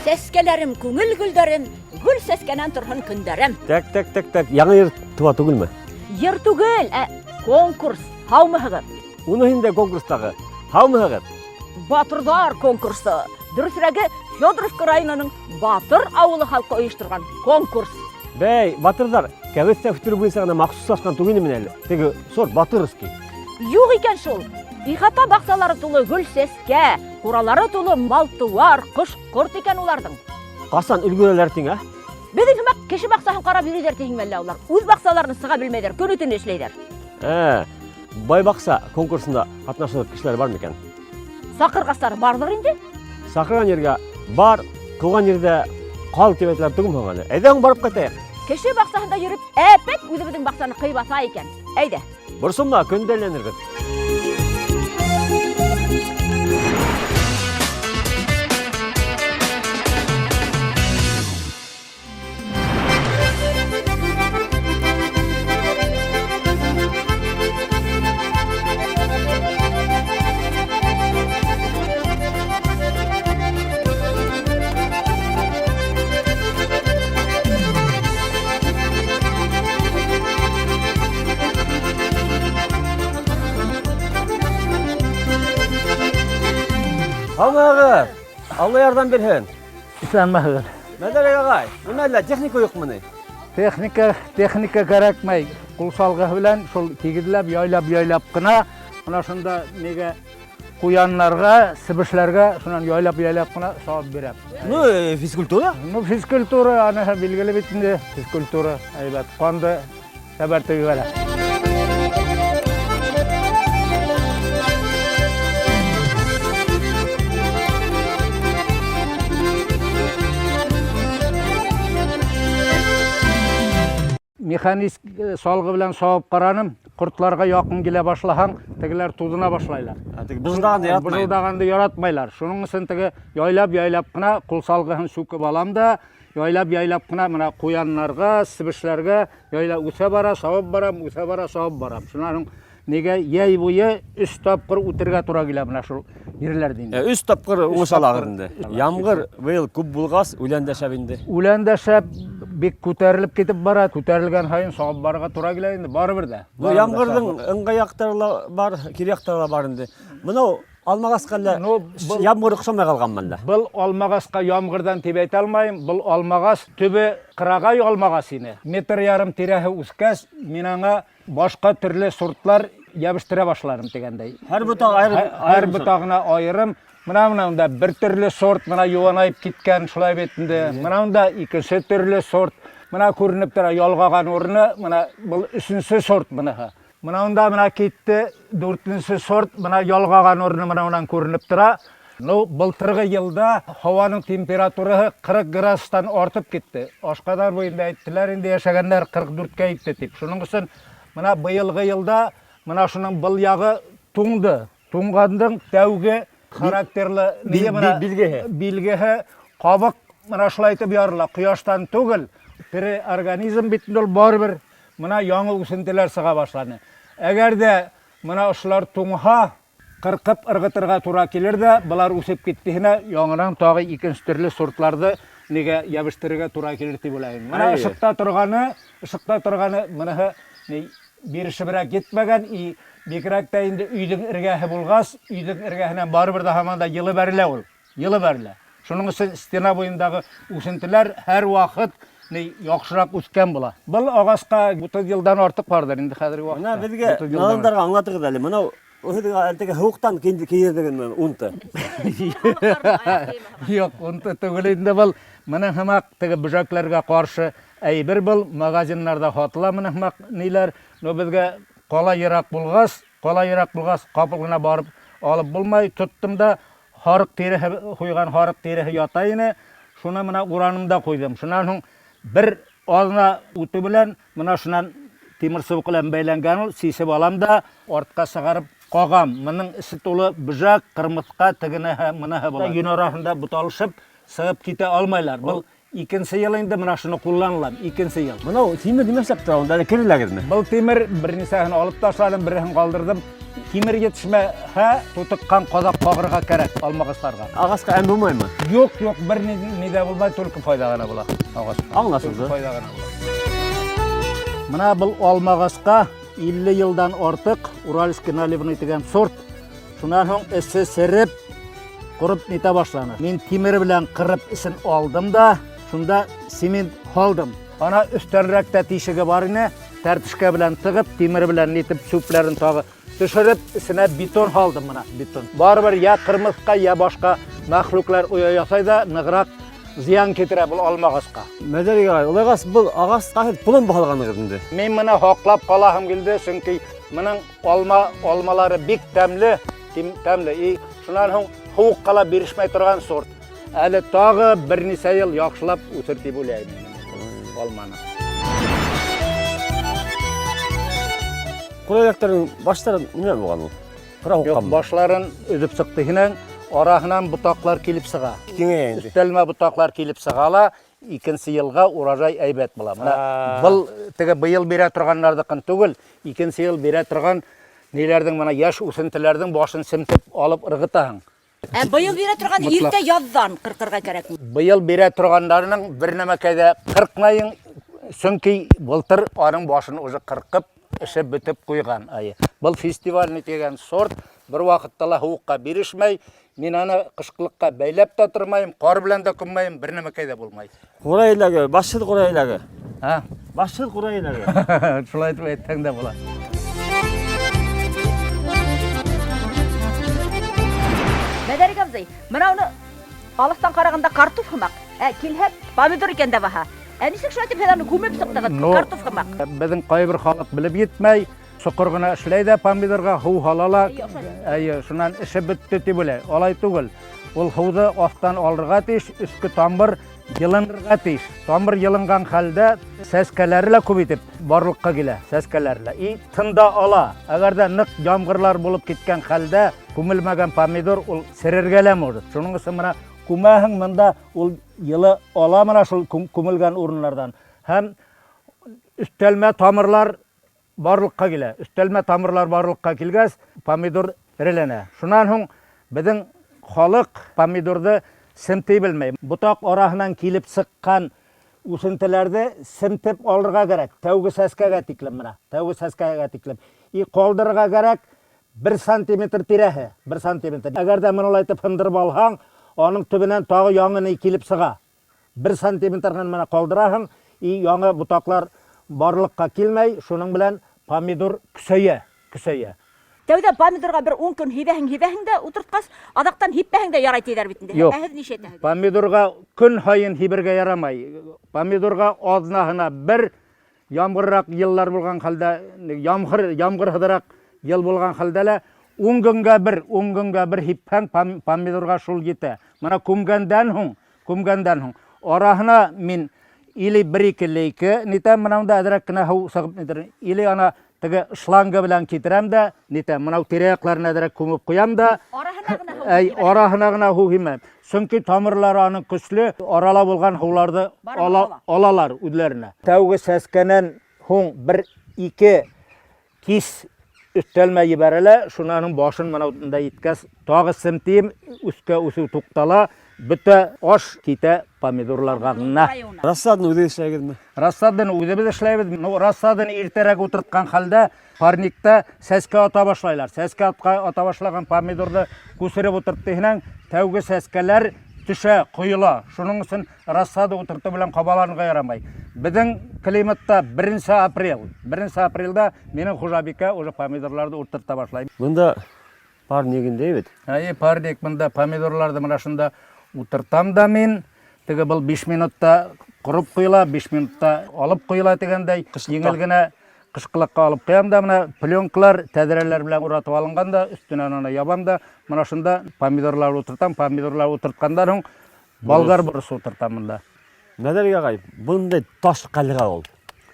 Сәскәләрем, күңел гөлдәрем, гөл сәскәнән торһон көндәрем. Так, так, так, так. Яңы йыр туа түгелме? Йыр түгел, ә конкурс. Һаумыһығыҙ? Уны инде конкурстағы. Һаумыһығыҙ? Батырҙар конкурсы. Дөрөҫөрәге, Федоровка районының Батыр ауылы халҡы ойошторған конкурс. Бәй, батырҙар, кәбеҫтә үҫтереү буйынса ғына махсуслашҡан түгел ине әле. Теге сорт батырский. Юҡ икән шул. Ихата баҡсалары тулы гөл сәскә, ҡуралары тулы мал-тыуар, ҡош-ҡорт икән уларҙың. Ҡасан өлгөрәләр тиң, ә? Беҙҙең һымаҡ кеше баҡсаһын ҡарап йөрөйҙәр тиһеңме әллә улар? Үҙ баҡсаларын сыға белмәйҙәр, көнө-төнө эшләйҙәр. Ә, бай баҡса конкурсында ҡатнашырлыҡ кешеләр бар микән? Саҡырғастары барҙыр инде. Саҡырған ергә бар, ҡыуған ерҙә ҡал тип әйтәләр түгелме һуң әле? Әйҙә һуң барып ҡайтайыҡ. Кеше баҡсаһында йөрөп, әпәт үҙебеҙҙең баҡсаны ҡый баҫа икән. Әйҙә. Борсолма, көндә әйләнербеҙ. Һаумыһығыҙ! Алла ярҙам бирһен. Исәнмеһегеҙ. Мәҙәрәк ағай, нимә әллә техника юҡмы ни? Техника, техника кәрәкмәй. Ҡул салғыһы белән шул тигеҙләп, яйлап, яйлап ҡына, мына шунда нигә ҡуяннарға, себешләргә шунан яйлап, яйлап ҡына сабып бирәм. Ну, э, физкультура? Ну, физкультура, аныһы билгеле бит инде, физкультура әйбәт. Ҡанды Тәбәртеп ебәрә. Механик э, салгы белән савып караным, кортларга якын килә башлаһаң, тегеләр тузына башлайлар. Теге быжылдаганды яратмай. Быжылдаганды яратмайлар. Шуның өчен теге яйлап-яйлап кына кул салгыһын сүкеп алам да, яйлап-яйлап кына менә куяннарга, себешләргә Яйла үсә бара, сабып барам, үсә бара, сабып барам. Шуннан соң нигә йәй буе өч тапкыр үтергә тура килә менә шул җирләрдә инде. Э, өч тапкыр уңыш алабыз инде. Ямгыр быел күп булгач, үлән дә шәп инде. Үлән дә шәп, бик күтәрелеп китеп бара. Күтәрелгән һаен сабып барырга тура килә инде, барыбер дә. Ну, ямгырдың ыңгай яктары ла бар, кире яктары ла бар инде. Мынау Алмағасқа әллә Ну, был- ямғыр оҡшамай ҡалғанмы әллә? Был алмағасҡа ямғырҙан тип әйтә алмайым. Был алмағас төбө ҡырағай алмағас ине. Метр ярым тирәһе үҫкәс, мин аңа башҡа төрлө сортлар ябыштерә башланым тигәндәй. Һәр ботағы айырым. Һәр ботағына айырым. Мына мына унда бер төрлө сорт, мына юанайып киткән, шулай бит инде. Мына унда икенсе төрлө сорт. Мына күренеп тора ялғаған урыны, мына был өсөнсө сорт быныһы. Мына унда мына китте дүртенсе сорт, мына ялғаған урыны мына унан күренеп тора. Ну, былтырғы йылда һауаның температураһы 40 градустан артып китте. Ашҡаҙар буйында әйттеләр инде йәшәгәндәр 44-кә етте тип. Шуның өсөн мына быйылғы йылда мына шуның был яғы туңды. Туңғандың тәүге характерлы ние мына билгеһе. Билгеһе ҡабыҡ мына шулай итеп ярыла. Ҡояштан түгел, тере организм бит инде ул барыбер Мына яңы үсентеләр сыға башланы. Әгәр дә мына ошолар туңһа, кыркып ыргытырга тура килер дә, болар үсеп киттеһенә яңынан тагы икенче төрле сортларны нигә ябыштырырга тура килер дип уйлайм. Мына ышыкта торганы, ышыкта торганы моныһы ни бирешебрәк етмәгән и бигрәк тә инде өйнең эргәһе булгач, өйнең эргәһеннән барыбер дә һаман да йылы бәрелә ул. Йылы бәрелә. Шуның өчен стена буендагы үсентеләр һәрвакыт ни яхшырак үскән була. Был агачка 30 елдан артык бардыр инде хәзерге вакытта. Менә безгә 30 елдан надандарга аңлатыгыз әле. Менә һеҙгә теге һыуыҡтан кейерҙегеҙме унты? Юк, унты түгел инде был. Моның һымаҡ теге бөжәкләргә каршы әйбер был. Магазиннарда һатыла моның һымаҡ ниләр. Но безгә кала ерак булгач, кала ерак булгач, капыл гына барып алып булмай. Тоттым да Һарык тиреһе куйган һарык тиреһе ята ине, шуны менә уранымда куйдым. Шуннан соң бер азна үтү белән менә шуннан тимер чыбык белән бәйләнгән ул, сисеп алам да артка чыгарып кагам. Моның эче тулы бөҗәк, кырмыска, тегенеһе, моныһы була. Йон арасында буталышып чыгып китә алмайлар. Был Икенсе ел инде менә шуны кулланылам, икенсе ел. Мынау тимер нимә эшләп тора, унда әле кереләгезме? Был тимер бернисәһен алып ташладым, береһен калдырдым. Тимер етешмәһә, тутыҡҡан ҡаҙаҡ ҡағырға кәрәк алмағасларға. Ағасҡа әм булмаймы? Юҡ, юҡ, бер ни, ни ҙә булмай, только файҙа ғына була ағасҡа. Аңлашылды. Только файҙа ғына була. Мына был алмағасҡа 50 йылдан артыҡ Уральский наливной тигән сорт. Шунан һуң эсе сереп, ҡороп нитә башланы. Мин тимер белән ҡырып эсен алдым да, шунда цемент һалдым. Ана өҫтәнрәк тә тишеге бар ине, тәртешкә белән тығып, тимер белән нитеп сүпләрен тағы төшөрөп, эсенә бетон һалдым мына, бетон. Барыбер я ҡырмыҫҡа, я башҡа мәхлүкләр оя яһай ҙа нығыраҡ зыян китерә был алма ағасҡа. Мәҙәри ағай, улайғас был ағасҡа һеҙ пломба һалғанығыҙ инде. Мин мына һаҡлап ҡалаһым килде, сөнки мының алма алмалары бик тәмле, тәмле. И шунан һуң һыуыҡҡа ла бирешмәй торған сорт. Әле тағы бер нисә йыл яҡшылап үҫер тип уйлайым мин алманы. Ҡурайҙарҙың баштары нимә булған ул? Ҡыра Юҡ, һуҡҡанмы? башларын өҙөп сыҡты һинән, араһынан ботаҡлар килеп сыға. Киңәйә инде. Өҫтәлмә ботаҡлар килеп сыға ла, икенсе йылға урожай әйбәт була. Мына был теге быйыл бирә торғандарҙыҡын түгел, икенсе йыл бирә торған ниләрҙең мына йәш үҫентеләрҙең башын семтеп алып ырғытаһың. Ә быйыл бирә торған Мотлаҡ. иртә яҙҙан ҡырҡырға кәрәк. Быйыл бирә торғандарының бер нәмәкәй ҙә ҡырҡмайың, сөнки былтыр аның башын уже ҡырҡып, эше бөтөп ҡуйған. Айы. Был фестивальный тигән сорт бер ваҡытта ла һыуыҡҡа бирешмәй. Мин аны ҡышҡылыҡҡа бәйләп тә тормайым, ҡар белән дә күммәйем, бер нәмәкәй ҙә булмай. Ҡурай еләге, башһыҙ ҡурай еләге. Һа? Башһыҙ ҡурай еләге. Шулай итеп әйтһәң дә була. Мәҙәрик абзый, мына уны алыҫтан ҡарағанда картуф һымаҡ, ә килһә помидор икән дә баһа. Ә нисек шулай итеп һеҙ аны күмеп сыҡтығыҙ Ну, картуф һымаҡ? Беҙҙең ҡайбер халыҡ белеп етмәй, соҡор ғына эшләй ҙә помидорға һыу һала ла, Әйе, әйе, шунан эше бөттө тип уйлай. Алай түгел. Ул һыуҙы аҫтан алырға тейеш, өҫкө тамыр йылынырға тейеш. Тамыр йылынған хәлдә сәскәләре лә күп итеп барлыҡҡа килә, сәскәләре лә. И тын да ала. Әгәр ҙә ныҡ ямғырлар булып киткән хәлдә күмелмәгән помидор ул серергә лә может. Шуның өсөн мына күмәһең мында ул йылы ала мына шул күмелгән урыннарҙан. Һәм өҫтәлмә тамырлар барлыҡҡа килә. Өҫтәлмә тамырлар барлыҡҡа килгәс, помидор эреләнә. Шунан һуң беҙҙең халыҡ помидорҙы семтей белмәй. Ботаҡ араһынан килеп сыҡҡан үҫентеләрҙе семтеп алырға кәрәк. Тәүге сәскәгә тиклем мына, тәүге сәскәгә тиклем. И ҡалдырырға кәрәк 1 сантиметр тирәһе, 1 сантиметр. Әгәр ҙә мына улайтып һындырып алһаң, аның төбөнән тағы яңы ни килеп сыға. 1 сантиметр ғына мына ҡалдыраһың, и яңы ботаҡлар барлыҡҡа килмәй, шуның белән помидор көсәйә, көсәйә. Тәүҙә помидорға бер 10 көн һибәһең, һибәһең дә ултыртҡас, аҙаҡтан һипмәһең дә ярай тиҙәр бит инде. Юҡ. Ә һеҙ нисә әйтәһегеҙ? Помидорға көн һайын һибергә ярамай. Помидорға аҙнаһына бер ямғырыраҡ йыллар булған хәлдә, ямғырһыҙыраҡ йыл булған хәлдә лә 10 көнгә бер, 10 көнгә бер һипһәң, помидорға шул етә. Мына күмгәндән һуң араһына мин или бер-ике лейке нитәм, мына унда әҙерәк кенә һыу сығып нитер. Или ана теге шланга белән китерәм дә, нитәм, мынау тирә-яҡларын әҙерәк күмеп ҡуям да, Араһына ғына һыу Әй, һибәһең. араһына ғына һыу һимәм. Сөнки тамырлары аның көслө, арала булған һыуларҙы Барыбер ала. алалар үҙләренә. Тәүге сәскәнән һуң бер-ике кис өҫтәлмә ебәрелә, шуның башын мына унда еткәс, тағы семтейем, өҫкә үҫеү туҡтала, бөтә аш китә помидорларға ғына. Рассаданы үҙегеҙ эшләйһегеҙме? Рассаданы үҙебеҙ эшләйбеҙ. Ну, рассаданы иртәрәк ултыртҡан хәлдә парникта сәскә ата башлайлар. Сәскә ата башлаған помидорҙы күсереп ултыртты һинәң, тәүге сәскәләр төшә, ҡойола. Шуның өсөн рассада ултыртыу белән ҡабаланырға ярамай. Беҙҙең климатта беренсе апрель, беренсе апрелдә минең хужабикә уже помидорларҙы ултырта башлай. Бында парнигендәй бит. Әйе, парник бында помидорларҙы мына шунда ултыртам да мин. Теге был 5 минутта ҡороп ҡуйыла, 5 минутта алып ҡуйыла тигәндәй, Ҡышлыҡта. еңел генә ҡышҡылыҡҡа алып ҡуям да, мына пленкалар, тәҙрәләр белән уратып алынған да, өҫтөнән аны ябам да, мына шунда помидорлар ултыртам. Помидорлар ултыртҡандан һуң болгар боросы ултыртам мында. Мәҙәрик ағай, бындай таш ҡәлғә ул.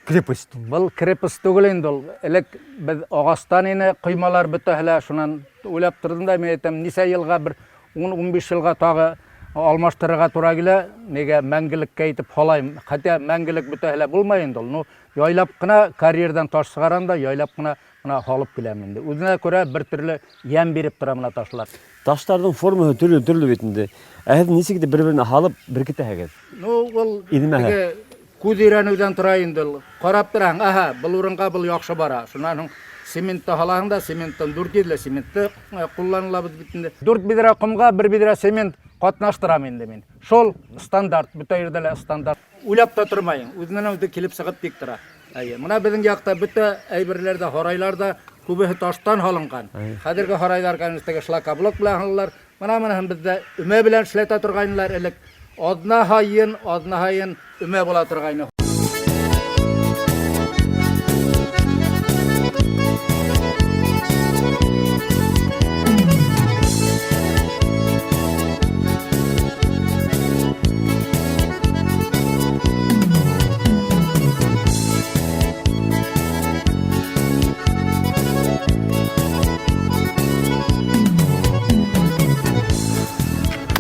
Крепость. Был крепость түгел инде ул. Элек беҙ ағастан ине, ҡоймалар бөтәһе лә, шунан уйлап торҙом да, мин әйтәм, нисә йылға, бер ун-ун биш йылға тағы алмаштырырға тура килә, нигә мәңгелеккә итеп һалайым. Хәтә мәңгелек бөтәһе лә булмай инде ул. Ну, яйлап ҡына карьерҙан таш сығарам да, яйлап ҡына Менә һалып киләм инде. Үзенә күрә бер төрле ямь биреп тора менә ташлар. Таштарҙың формаһы төрлө-төрлө бит инде. Ә һеҙ нисек итеп бер-беренә һалып беркетәһегеҙ? Ну, ул Иҙмәһе. теге күҙ өйрәнеүҙән тора инде ул. Ҡарап тораһың, аһа, был урынға был яҡшы бара. Шуннан һуң цементты һалаһың да, цементтан 400 ле цементты ҡулланылабыҙ бит инде. 4 биҙрә ҡомға 1 биҙрә цемент ҡатнаштырам инде мин. Шул стандарт, бөтә ерҙә лә стандарт. Уйлап та тормайың, үҙенән үҙе килеп сығып тик тора. Әйе, мына беҙҙең яҡта бөтә әйберләр ҙә, һарайлар ҙа күбеһе таштан һалынған. Хәҙерге һарайҙар, конечно, теге шлакоблок белән һалалар. Мына моныһын беҙҙә өмә белән эшләтә торғайнылар элек. Аҙна һайын, аҙна һайын өмә була торғайны.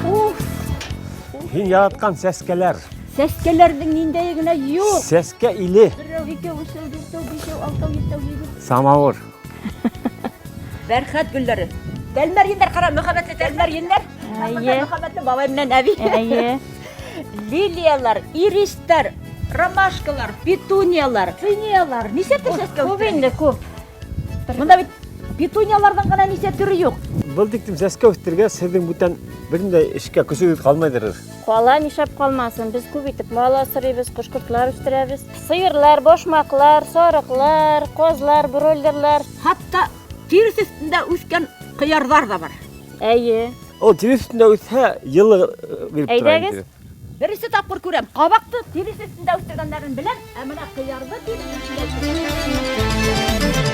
Уф, Һин яратҡан сәскәләр. сәскәләрҙең ниндәйе генә юҡ. Сәскә иле. Берәү, икәү, өсәү, дүртәү, бишәү, алтау, етәү, һигеҙ. Самауыр. Бәрхәт гөлләре. Тәлмәрйендәр, ҡара, мөхәббәтле тәлмәрйендәр. Әйе. Мөхәббәтле бабай менән әбей. Әйе. Лилиялар, иристар, ромашкалар, петуниялар, циниялар. Нисә төр сәскә Күп үҫтерә? инде, күп. Бында бит петунияларҙың ғына нисә төрө юҡ. Был тиклем сәскә үҫтергәс, һеҙҙең бүтән бер ниндәй эшкә көсөгөҙ ҡалмайҙыр. Ҡала нишләп ҡалмаһын? Беҙ күп итеп мал аҫрайбыҙ, ҡош-ҡортлар үҫтерәбеҙ. Сыйырлар, башмаҡлар, сарыҡлар, ҡаҙлар, бройлерлар. Хатта тирес өҫтөндә үҫкән ҡыярҙар ҙа бар. Әйе. Ул тирес өҫтөндә үҫһә, йылы биреп тора Әйҙәгеҙ. инде. Беренсе тапҡыр күрәм. Ҡабаҡты тирес өҫтөндә үҫтергәндәрен беләм, ә мына ҡыярҙы тирес өҫтөндә үҫтергәндәрен.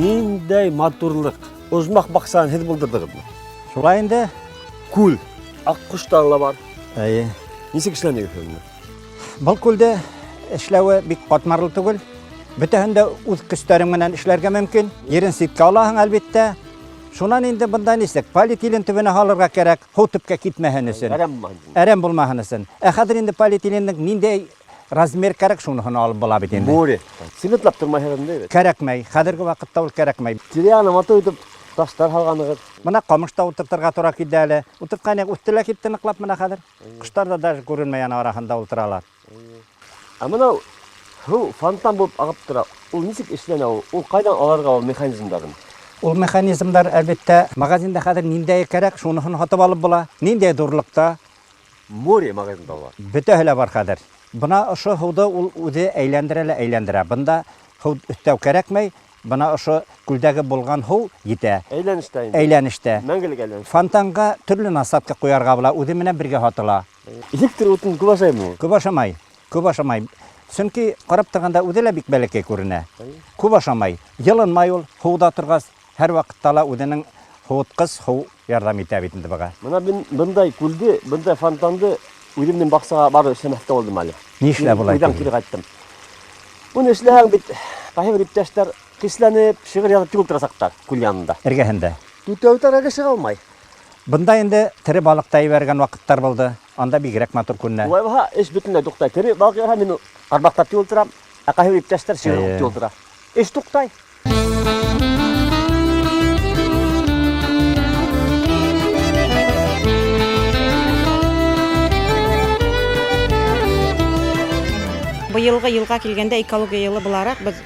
Ниндәй матурлыҡ. Ожмах баҡсаһын һеҙ булдырҙығыҙмы? Шулай инде. Күл. Аҡ ҡоштар ла бар. Әйе. Нисек эшләнегеҙ һеҙ быны? Был күлде эшләүе бик ҡатмарлы түгел. Бөтәһен дә үҙ көстәрең менән эшләргә мөмкин. Ерен ситкә алаһың, әлбиттә. Шунан инде бында нисек? Полиэтилен төбөнә һалырға кәрәк, һыу төпкә китмәһен өсөн. Әрәм булмаһын. Әрәм булмаһын өсөн. Ә хәҙер инде полиэтилендең ниндәй размер кәрәк, шуныһын алып була бит инде. Море. Цементлап тормайһығыҙ инде бит. Кәрәкмәй. Хәҙерге ваҡытта ул кәрәкмәй. Тирә-яғына матур итеп таштар һалғанығыҙ. Мына ҡамыш та ултыртырға тура килде әле. Ултыртҡан яҡ үҫте лә китте ныҡлап мына хәҙер. Ҡоштар ҙа даже күренмәй ана араһында ултыралар. Ә мынау һыу фонтан булып ағып тора. Ул нисек эшләнә ул? Ул ҡайҙан алырға ул механизмдарын? Ул механизмдар, әлбиттә, магазинда хәҙер ниндәй кәрәк, шуныһын һатып алып була. Ниндәй ҙурлыҡта, Море магазинда бар. бөтәһе лә бар хәҙер. Бына ошо һыуҙы ул үҙе әйләндерә лә әйләндерә. Бында һыу өҫтәү кәрәкмәй, бына ошо күлдәге булған һыу етә. Әйләнештә инде. Әйләнештә. Мәңгелек әйләнеш. Фонтанға төрлө насадка ҡуярға була, үҙе менән бергә һатыла. Электр утын күп ашаймы ул? Күп ашамай, күп ашамай. Сөнки ҡарап торғанда үҙе лә бик бәләкәй күренә. Күп ашамай. Йылынмай ул, һыуҙа торғас, һәр ваҡытта ла үҙенең һыуытҡыс һыу ярҙам итә бит инде быға. Мына мин бындай күлде, бындай фонтанды үҙемдең баҡсаға барып эшләмәҫкә булдым әле. Нишләп улай Уйҙан тиһең? кире ҡайттым. Быны эшләһәң бит, ҡайһы бер иптәштәр хисләнеп, шиғыр яҙып тик ултырасаҡтар күл янында. Эргәһендә. Түтәүтәргә сыға алмай. Бында инде тере балыҡ та ебәргән ваҡыттар булды. Анда бигерәк матур күренә. Улай булһа, эш бөтөнләй туҡтай. Тере балыҡ ебәрһә, мин ҡармаҡтап тик ултырам, ә ҡайһы бер иптәштәр шиғыр Эйе. уҡып тик ултыра. Эш туҡтай. Быйылғы йылға килгәндә экология йылы булараҡ беҙ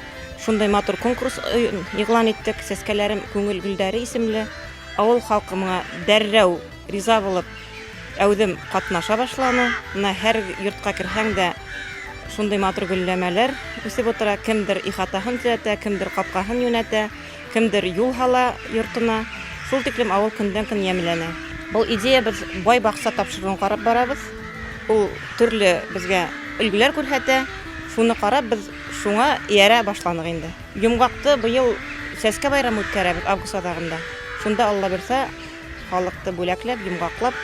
шундай матур конкурс иғлан иттек. Сәскәләрем күңел гөлдәре исемле. Ауыл халҡы моңа дәррәү риза булып әүҙем ҡатнаша башланы. Мына һәр йортҡа керһәң дә Шундый матур гөлләмәләр үсеп утыра. Кемдер ихатаһын төзәтә, кемдер капкаһын юнәтә, кемдер юл һала йортына. Шул тиклем авыл көндән-көн ямьләнә. Был идея без Бай бакча тапшыруын карап барабыз. Ул төрле безгә өлгеләр күрһәтә. Шуны карап без шуңа иярә башланык инде. Йомгакты быел Сәскә байрамы үткәрәбез август азагында. Шунда, Алла бирса, халыкты бүләкләп, йомгаклап,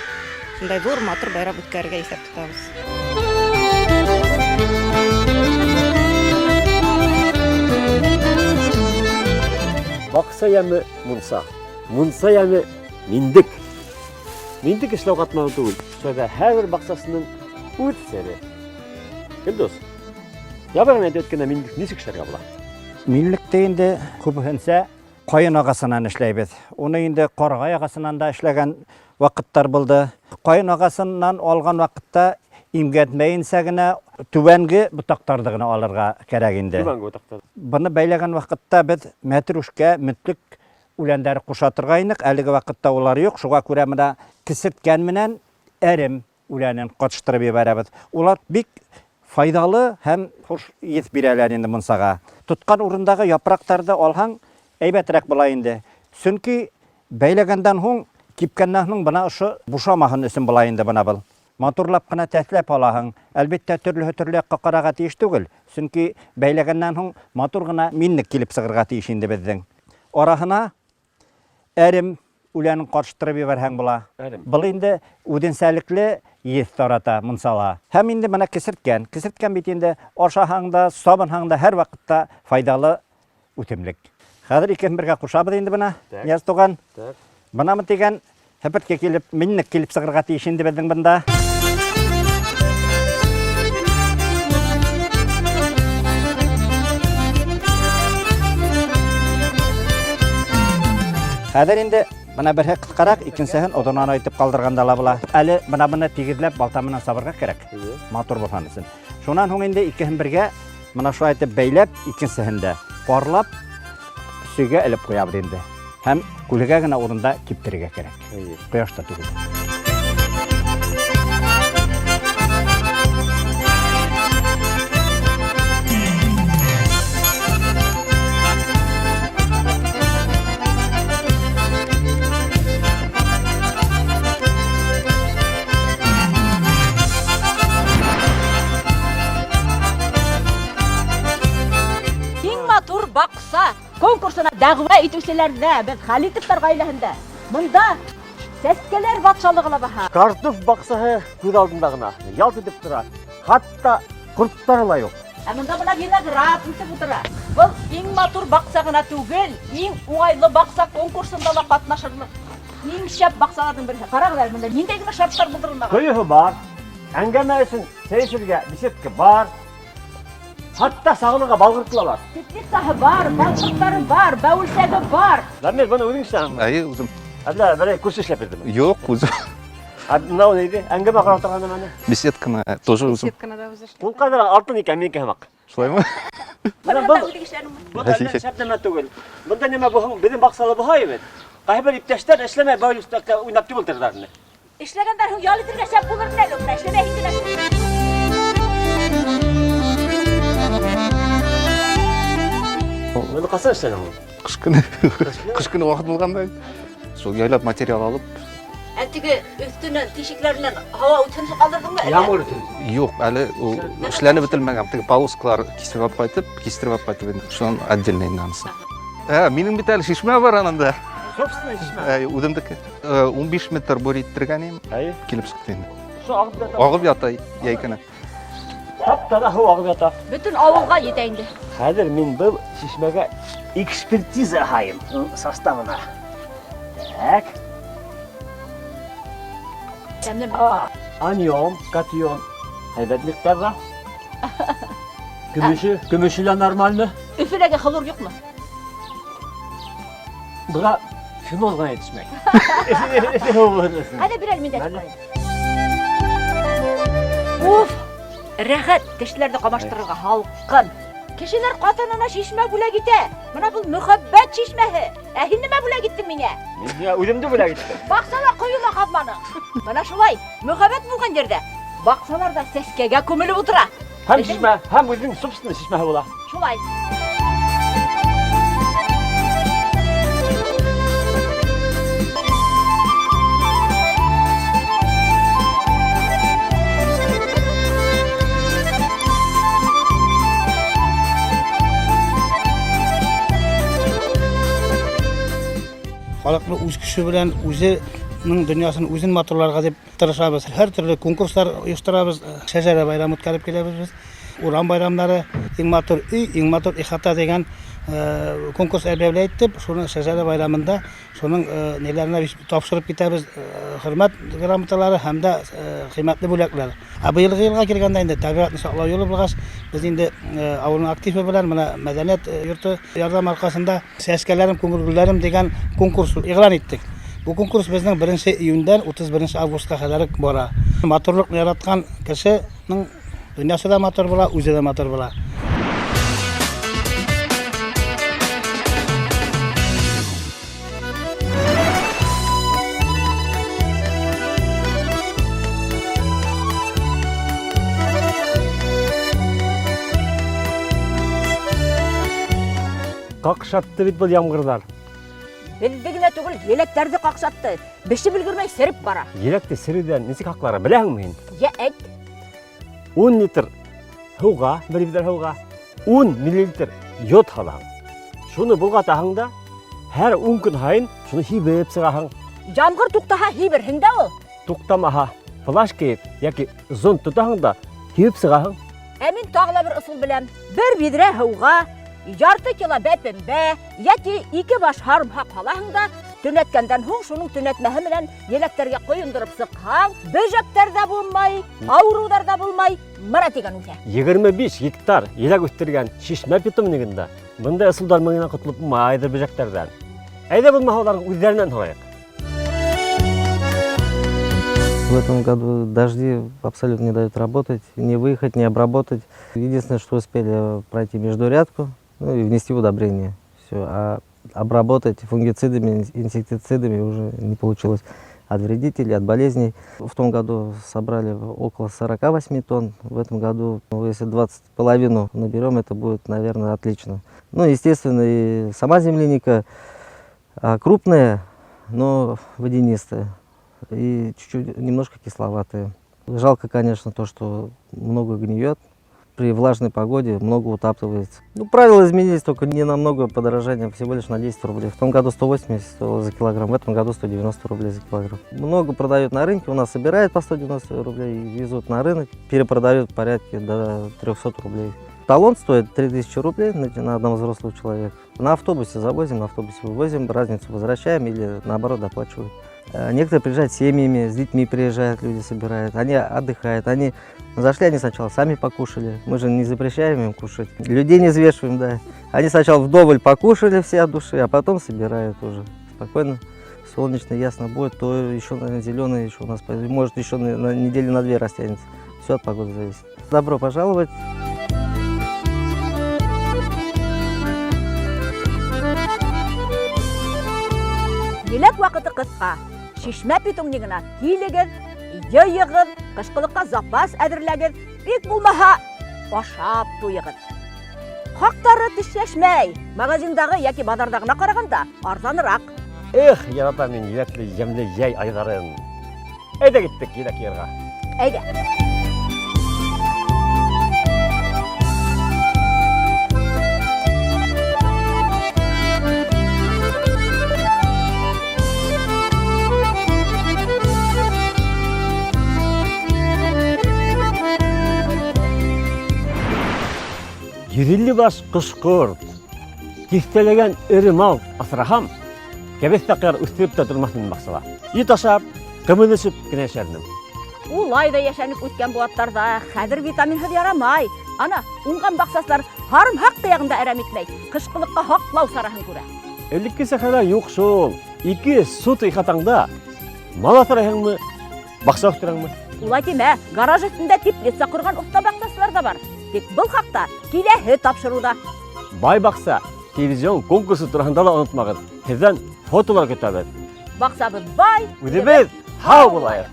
шундай зур матур байрам үткәрергә исәп тотабыз. Бакча яме мунча. Мунча яме миндек. Миндек эшләү катмалы түгел. Шулай да һәрбер бакчасының үз сере. Илдус, ябык гына әйтеп үткәндә миндек ничек эшләргә була? Минлектә инде күбесенчә каен агасыннан эшләйбез. Уны инде карагай агасыннан да эшләгән вакытлар булды. Каен агасыннан алган вакытта имгәтмәенчә генә түбәнге ботакларны гына алырга кәрәк инде. Түбәнге ботаклар. Быны бәйләгән вакытта без мәтрүшкә, мөтлек үләннәре куша торгайнык. Әлеге вакытта улар юк. Шуңа күрә менә кесерткән менән әрем үләнен катыштырып ебәрәбез. Улар бик файдалы һәм хуш ис бирәләр инде мунчага. Тоткан урындагы япрактарды алһаң, әйбәтрәк була инде. Чөнки бәйләгәндән һуң, кипкәннән һуң бына ошо бушамаһын өчен була инде бына был. Матурлап кына тәсләп алаһың. Әлбиттә, төрлеһе төрле якка карарга тиеш түгел. Чөнки бәйләгәннән һуң матур гына миннек килеп чыгырга тиеш инде безнең. Араһына Әрем үләнен катыштырып ебәрһәң була. Әрем. Был инде үзенчәлекле ес тарата мунчала. Һәм инде менә кесерткән. Кесерткән бит инде ашаһаң да, сабынһаң да һәрвакытта файдалы үсемлек. Хәзер икесен бергә кушабыз инде менә, Нияз туган. Так. Бынамы дигән һепертке килеп, миннек килеп чыгарга тиеш инде безнең бында. Хәзер инде менә берһе кыскарак, икенчеһен озынрак итеп калдырганда ла була. Әле менә моны тигезләп балта менән сабырга кирәк. Матур булсын өчен. Шуннан һуң инде икесен бергә менә шулай итеп бәйләп, икенчеһен дә парлап сөйгә элеп куябыз инде. Һәм күлгә генә урында киптерергә кирәк. Кояшта түгел. Иң матур бакса Конкурсына дәгъва итүчеләр дә без Халитовлар гаиләһендә. Монда сәскәләр патшалыгы лабаһа. Картоф баксаһы күз алдында гына ялт итеп тора. Хатта кортлары ла юк. Ә монда менә виноград үсеп утыра. Был иң матур бакча гына түгел, иң уңайлы бакча конкурсында ла катнашырлык. Иң шәп бакчаларның берсе. Карагыз әле, монда ниндәй генә шартлар булдырылмаган. Коеһы бар. Әңгәмә өчен чәй эчәргә беседка бар. Хатта сагынырга балгыртлар бар. Теплицаһы бар, балгыртлары бар, бәвелсәге бар. Дамир, моны үзең эшләдеңме? Әйе, үзем. Әллә берәй күрше эшләп бирдеме? Юк, үзем. Ә мынау нейде? Әңгәмә карап торган нәмәне? Беседканы тоже үзем. Беседканы да үзе эшләде. Ул кадәр алтын икән, минеке һымак. Шулаймы? Менә Моны был да үзең эшләдеңме? Бу әллә шәп нәмә түгел. Монда нәмә булһаң, безнең баксалы буһай бит. Кайбер иптәшләр эшләмәй бәүл өстәккә уйнап түгел тордылар. Эшләгәндән һуң ял итергә шәп булыр иде әле, менә эшләмәй генә шул. Моны касан эшләдең ул? Кыш көне. Кыш көне вакыт булганда. Шул яйлап материал алып. Ә теге өстеннән, тишекләреннән һава үтсен калдырдыңмы? Ямгыр үтсен. Юк, әле ул эшләнеп бетелмәгән. Теге полоскалар кисеп алып кайтып, кистереп алып кайтып инде. Шуннан отдельно инде анысы. Ә, минем бит әле шишмә бар ананда. Собственный шишмә. Ә, үземдеке. 15 метр бур иттергән идем. Әйе. Килеп чыкты инде. Су агып ята. Агып ята җәй көне. Тап-таза һу агып ята. Бөтен авылга җитә инде. Хәзер мин был шишмәгә экспертиза яһайым составына. Так. Тәмлеме? Анион, катион. Әйбәт микъдарда. Көмеше, көмеше лә нормально. Өфеләге хлор юкмы? Буга фенол гына җитешмәй. Әйдә бир әле мин дә эчеп карыйм. Уф! Рәхәт, тешләрне камаштырырга һалкын. Кешеләр катынына чишмә бүләк итә. Менә бу мөхәббәт чишмәһе. Ә һин нимә бүләк иттең миңа? Мин сиңа үземне бүләк иттем. Баксалар коела кабманың. Менә шулай, мөхәббәт булган җирдә баксалар да сәскәгә күмелеп утыра. Һәм чишмә, һәм үзенең собственный чишмәһе була. Шулай. Халыкны үз көче белән үзенең дөньясын үзен матурларга дип тырышабыз. Һәр төрле конкурслар оештырабыз, шәҗәрә бәйрәме үткәреп киләбез без. Урам байрамнары, иң матур өй, иң матур ихата дигән конкурс әбәвләй итеп, шуны шәҗәрә байрамында шуның ниләренә тапшырып китәбез, хөрмәт грамоталары һәм дә кыйммәтле бүләкләр. Ә быелгы елга килгәндә инде табигатьне саклау елы булгач, без инде авылның активы белән менә мәдәният йорты ярдәм аркасында Чәчкәләрем, күңел гөлләрем дигән конкурс игълан иттек. Бу конкурс безнең 1 июньдән 31 августка кадәр бара. Матурлыкны яраткан кешенең дөньясы да матур була, үзе дә матур була. Какшатты бит был ямгырлар. Белде генә түгел, еләкләрне какшатты. Бешеп өлгермәй сереп бара. Еләкте серүдән ничек һакларга беләһеңме һин? Я әйт. 10 литр һыуға, бер литр һыуға 10 миллилитр йод һалаһың. Шуны болғатаһың да, һәр 10 көн һайын шуны һибеп сығаһың. Ямғыр туҡтаһа һиберһең дә ул. Туҡтамаһа, плащ кейеп яки зонт тотаһың да һибеп сығаһың. Ә мин тағы ла бер ысул беләм. Бер биҙрә һыуға ярты кило бәпембә яки ике баш һарымһаҡ һалаһың да, төнәткәндән һуң шуның төнәтмәһе менән еләктәргә ҡойондороп сыҡһаң, бөжәктәр ҙә булмай, ауырыуҙар ҙа булмай, мыра тигән үҫә. 25 гектар еләк үҫтергән Шишмә питомнигында бындай ысулдар менән ҡотолоп булмайҙыр бөжәктәрҙән. Әйҙә булмаһа уларҙың үҙҙәренән һорайыҡ. В этом году дожди абсолютно не дают работать, не выехать, не обработать. Единственное, что успели пройти междурядку, ну и внести удобрение. Все. А обработать фунгицидами, инсектицидами уже не получилось. От вредителей, от болезней. В том году собрали около 48 тонн. В этом году, если двадцать половину наберем, это будет, наверное, отлично. Естественно, и сама земляника крупная, но водянистая. И чуть-чуть, немножко кисловатые. Жалко, конечно, то, что много гниет. При влажной погоде много утаптывается. Правила изменились, только не намного подорожание, всего лишь на 10 рублей. В том году 180 стоило за килограмм, в этом году 190 рублей за килограмм. Много продают на рынке, у нас собирают по 190 рублей, везут на рынок, перепродают в порядке до 300 рублей. Талон стоит 3000 рублей на одного взрослого человека. На автобусе завозим, на автобусе вывозим, разницу возвращаем или наоборот доплачивают. Некоторые приезжают с семьями, с детьми приезжают, люди собирают, они отдыхают, они зашли, они сначала сами покушали, мы же не запрещаем им кушать, людей не взвешиваем, да. Они сначала вдоволь покушали все от души, а потом собирают уже спокойно. Солнечно, ясно будет, то еще, наверное, зеленый еще у нас, может, еще на неделю на две растянется. Все от погоды зависит. Добро пожаловать! Еләк ваҡыты ҡыҫҡа. Шишмә питомнигына килегеҙ, йыйығыҙ, ҡышҡылыҡҡа запас әҙерләгеҙ, бик булмаһа, ашап туйығыҙ. Хаҡтары тешләшмәй, магазиндағы йәки баҙарҙағына ҡарағанда арзаныраҡ. Эх, яратам мин еләкле йәмле йәй айҙарын. Әйҙә киттек еләк йыйырға. Әйҙә. Йөҙ баш ҡош-ҡорт, тиҫтәләгән эре мал аҫраһам, кәбеҫтә ҡыяр үҫтереп тә тормаҫ инем баҡсала. Ит ашап, ҡымыҙ эсеп кенә йәшәр инем. Улай ҙа йәшәнек үткән быуаттарҙа, хәҙер витаминһыҙ ярамай. Ана, уңған баҡсасылар һарымһаҡ тояғын да әрәм итмәй, ҡышҡылыҡҡа һаҡлау сараһын күрә. Элеккесә хәлдәр юҡ шул. Ике сут ихатаңда мал аҫрайһыңмы, баҡса үҫтерәңме? Улай тимә, гараж өҫтөндә теплица ҡорған оҫта баҡсасылар ҙа бар. Тик был хаҡта киләһе тапшырыуҙа. Бай баҡса телевизион конкурсы тураһында ла онотмағыҙ. Һеҙҙән фотолар көтәбеҙ. Баҡсабыҙ бай, үҙебеҙ һау булайыҡ.